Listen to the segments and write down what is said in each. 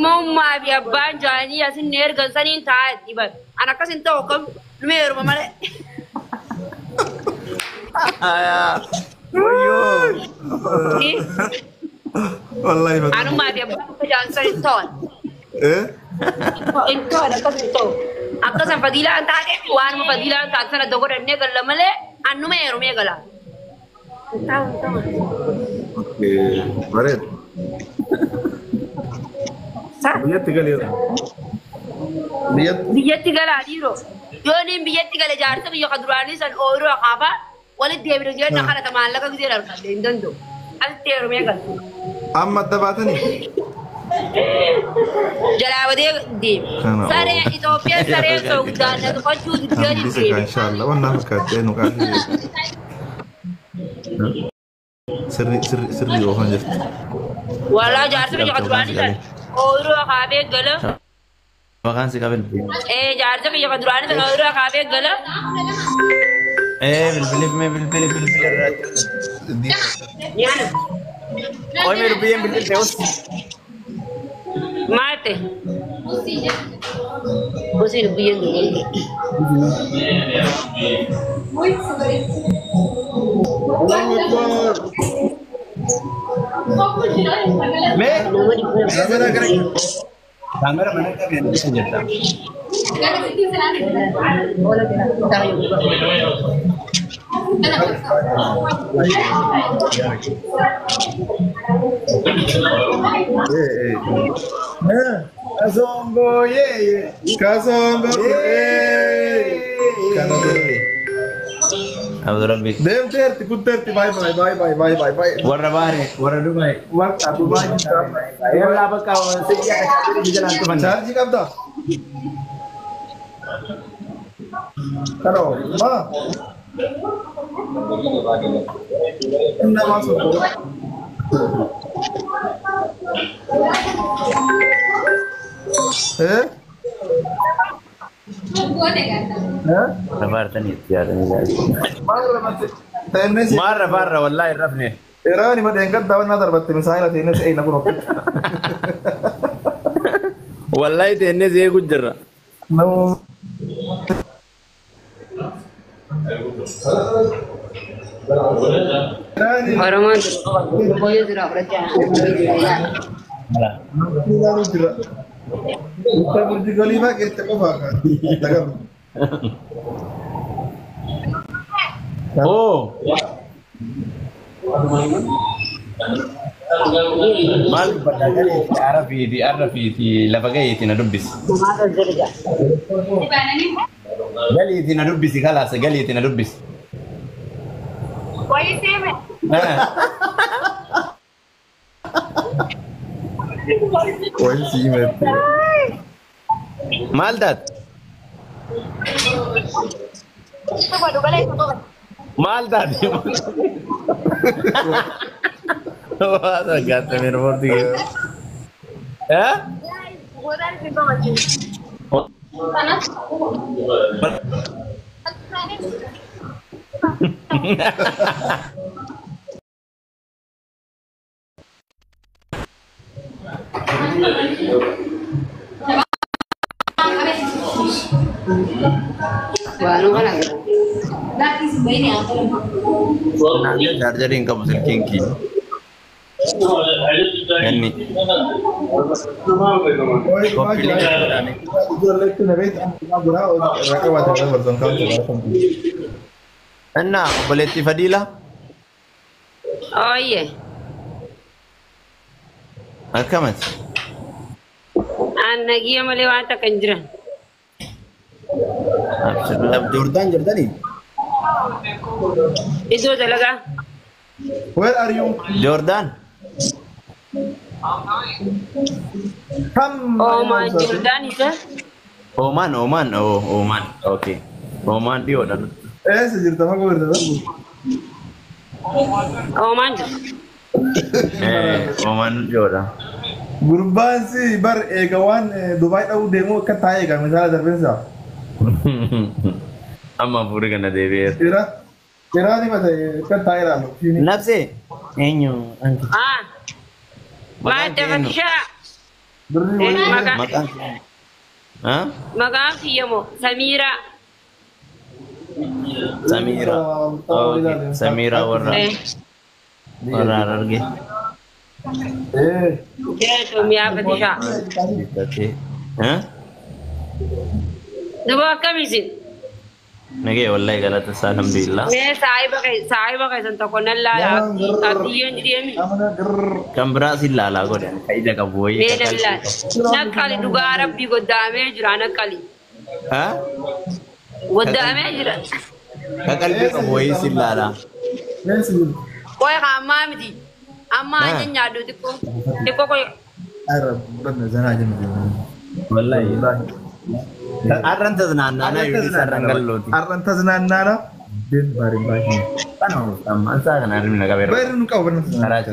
Mummaa fi abbaan jaanii asin ergan saniin taa'aa dhiban. An akkas hin ta'u kam dhumee heeruma malee. Wallahi mata. Anummaa fi abbaan akka jaan san hin ta'an. Eh? Hin ta'an akkas hin ta'u. Akkasan fadiilaan taate waanuma fadiilaan taate sana dogodhannee galla malee annuma heerumee gala. Hin ta'u hin ta'u. Okay. Bareeda. Biyyatti galeera. Biyyatti. Biyyatti galaa dhiiroo. Yoo niin biyyatti gale jaarsa biyya ka duraanii san ooyiruu akaafaa walitti deebine jenna kadhata maallaqa gisee argadhe hin danda'u. Asitti heerumee gala. Amma adda baatanii? Jalaa badee deeme. Kana Saree Itoophiyaan sareen soogdaan na tufachuu diddee Hambise deeme. ka inshallah. Wannan fakkaatee nu qaafii. Sirri sirri sirri oofan jirti. Walaa jaarsa biyya ka duraanii san ooyiruu akaafee gala. Maqaan si qabin. Ee jaarsa biyya ka duraanii san ooyiruu akaafee gala. Ee bilbilif mee bilbili bilbili irratti. Nyaana. Qoy mee dubbiyyeen bilbilte us. Maate. Usii dubbiyyeen dubbatti. Allahu Akbar. Mee Nama dhibbana. Kaamera gara. kaamera mana qabeen isa jirta. Eh eh. Eh. Kasongo yee. Kasongo. Eh. Kana godhe. Abdurabbi. Deemteerti kutteerti bye bye bye bye bye bye bye. Warra baare warra Dubaay. Warra Dubaay jirta. Yallaa bakka sirrii akka chaarjerii jalaan tufan. Chaarjii qabda? Kano ma. Nama sokko. Eh? Eh? Rafaartanii itti yaadanii Maal rafatte? Teennes. Maal rafaarra wallaahi hin rafne. Iraani ma deengadda daawwannaa darbatte misaayila teennes eeyna kun ofitti. Wallaahi teennee si eegu jirra. Nama Iraani Oromoon booyyee jira fudhachaa. ilaaluu jira. Mutta Burj Khalifa keessa qofaa kan dagamu. Oo. Maal dubbaddaa galeeti ara fiiti arra fiiti lafa gaheeti na dubbisi. Galiiti na dubbisi kalaasa galiiti na dubbisi. Wayi si himette. Maal taate? Maal taate? Waa saggaatame roorti keessa. Eh? Waanuma kana. Chaarjarii hin qabu silkiin kiyya. Inni Wayi dhumaa koppii jira. godhaanii. Ijoolleetti na beektu amma biraa irraa qabaate irraa bartoon kaa'u jira. Innaa obboleettii Fadiila Ooyye. akkamati? An nagiya malee waan takka hin jiran. Joordaan jirtanii? Iddoo dalagaa. Where are you? Joordaan? Come. Oomaan Jordaan isa. Oomaan Oomaan oo Oomaan okay. Oomaan dhiyoodha. Eessa jirta fagoo jirta darbu? Oomaan jira. Oomaan dhiyoodha. Gurbaan si bar eega waan Dubaay dha'uu deemu akka taa'ee eega misaala darbinsa. Amma furii kana deebi'eera. Ira Iraani mata akka taa'ee ilaalu. Nabsee eenyu? Ah. Maqaan Maal kee eenyu? tafatishaa? Birrii wayii. Maqaan ha? Maqaan kiyya moo Samiiraa. Samiira. Okay. Samiira warra warra Harargee. Jechuun Fatishaa. Ha? Duba akkam isin? Nagee wallahi galata isaa alhamdulillah. Mee saahiba keessan tokko nan laala abdiyyeen deemi. Kan biraa sin laalaa godhe ka ija qabu wayii. Mee nan laala. Naqqali dhugaa rabbii goddaamee jira naqqali. Ha? Goddaamee jira. Ka qalbii qabu wayii sin laalaa. Qoy ammaa miti. Ammaa ajan nyaadhu xiqqoo. Xiqqoo qoy. Wallahi. Arran taznaannaana yookiis arran gallooti. Arran taznaannaana. Den bari bari. Kana amma ansaa kana arrin na qabeera. Bari nu qabu. Karaa achi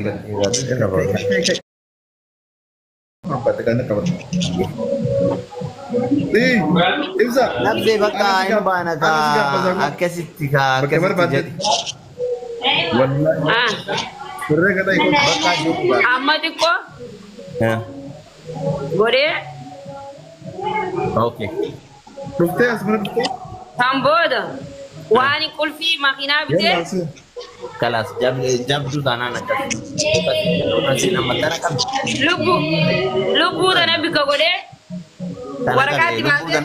Ibsa. Nabsee bakka hin baana ka akkasitti ka akkasitti jedhi. Amma xiqqoo godhee. Okay. Dhuftee as mana dhuftee? Kan booda waan qulfii makiinaa bitee. Kalaas jabduu taanaan akkasii nama tana qabdi. Lubbuu tana bika godhee. Waraqaatti baasee.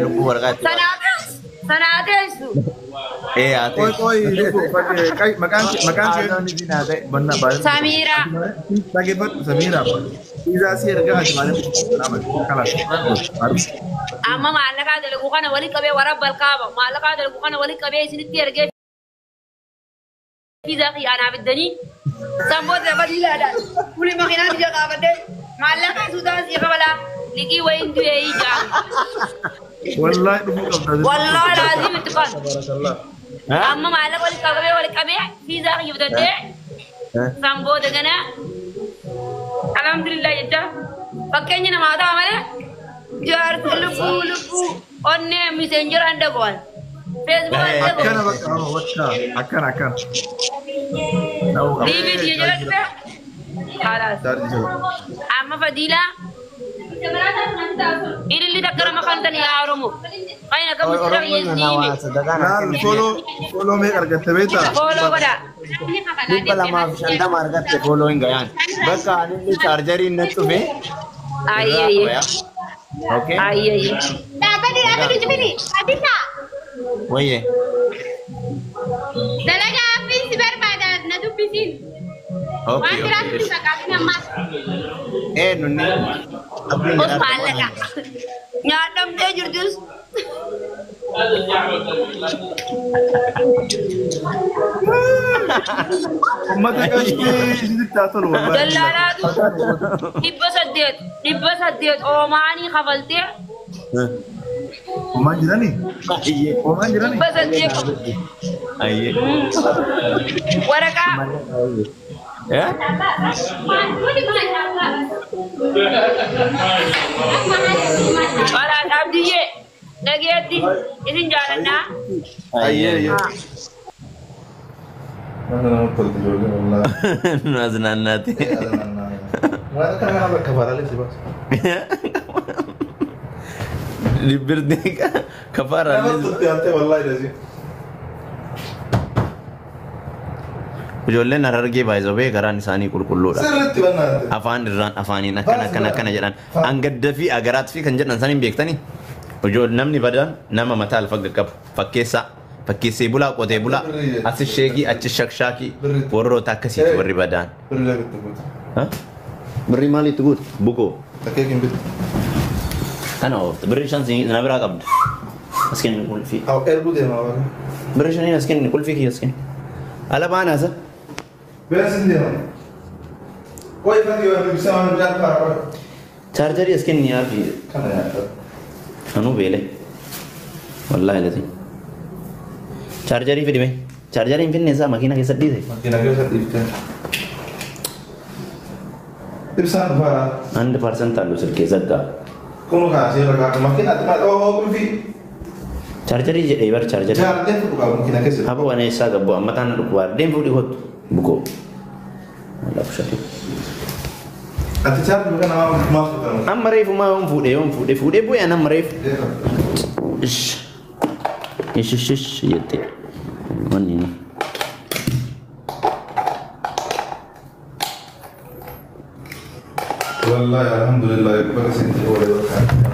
Lubbuu waraqaatti. Sanaa teessu. Haa Qoy qoy maqaan ishee banna baay'ee. Samiira. Dhaggeeffadhu Samiira. Isaa si ergaa ati maaliif kalaas. Amma maallaqaa dalagu kana walitti qabee warra balkaaba maallaqaa dalagu kana walitti qabee isinitti ergee fiizaa xiyyaanaa fiddanii sanboota fadiilaadhaan kuni makiinaa biyya qaabadhee maallaqaa suutaan sii kabalaa liqii wayiin du'ee ijaa. Wallaahi dhufuu qabda. Wallaahi laazim itti qabu. Amma maallaqa walitti qabee fiizaa xiyya fidadhee sanboota gana alhamdulillah jecha fakkeenya namaa ta'a malee jaarsa lubbuu onnee miseenjera handa go'an. Facebook Akkana bakka bakka akkana akkana. DVD jala dhufe. Kalaas. Amma fadiilaa. Ililli takka nama kan tani yaa Oromoo. Kan akka mustira yeesiime. Follow meeqa argatte beektaa? Follow godhaa. 250 argatte follow hin gayaan. Bakka anillee chaarjariin natti dhufe. Ayyee. Okay. Ayyee. Dhaabbati jibini. Adinaa. Wayye. Dalagaa affiin si barbaada na dubbisiin. Waan biraatti si fakkaatu ammaas. Nunni. Os maallaqa. Nyaadhamtee jirtus. Uummata qabdee isinitti haa tolu. Dallaalaatu 800 oomaanii kafaltee. Oomaan jiranii? Oomaan jiranii? 800. Ayyee. Waraqaa. Walaal Abdiyyee dhageetti isin jaalannaa. Ayyee. Nama namatti tolti ijoolleen wallaahi. Nu asnaannaati. Waan kana kana bakka faraalee si baasu. Dhibbirti kafaaraan. Namatti tolti hattee wallaahi dasi. Ijoolleen Harargee baay'isoo garaan isaanii qulqulluudha. Sirriitti bannaate. Afaan irraan afaaniin akkana akkana akkana jedhan. Hangadda fi agaraat fi kan jedhan san hin beektanii. Ijoolleen namni badaan nama mataa alfa qabu fakkeessaa fakkeessee bulaa qotee bulaa asi sheekii achi shakshaakii warroota akkasiiti warri badaan. Birrii itti guutu. Birrii maal itti guutu? Bukoo. Takkee hin bitu. Kana oofta birrii 5 na biraa qabda. As kenni qulfii. Erguu deema. Birrii 5 as kenni qulfii kiyya as kenni. Ala baana asa. Beesin deema. Qoy fati yoo ibsa waan jaalfaa qoy. Chaarjarii as kenni yaa fi. Kana nyaata. Anuu beele. Wallaahi lati. Chaarjarii fidime. Chaarjarii hin finne isaa makiina keessa dhiise. Makiina keessa dhiifte. Ibsaan dhufaadha. 100% አለው ስልኬ ዘጋ። Kun kaasee rakaa makiina ati maal oo qulfii. Chaarjarii jedhee bar chaarjarii. Jaartee fuudhu qaba makiina keessa. Aboo waan eessaa gabbu amma taana dhukkubaa deem fuudhi kottu bukoo. Lafa shatu. Ati chaarjii maqaa namaa maal fuudhan? Amma reefu maa yoon fuudhe yoon fuudhe fuudhee bu'e an amma reefu. Ish. Ish ish ish jettee. Wanni ni. Wallahi alhamdulillah baga siin oole bakka.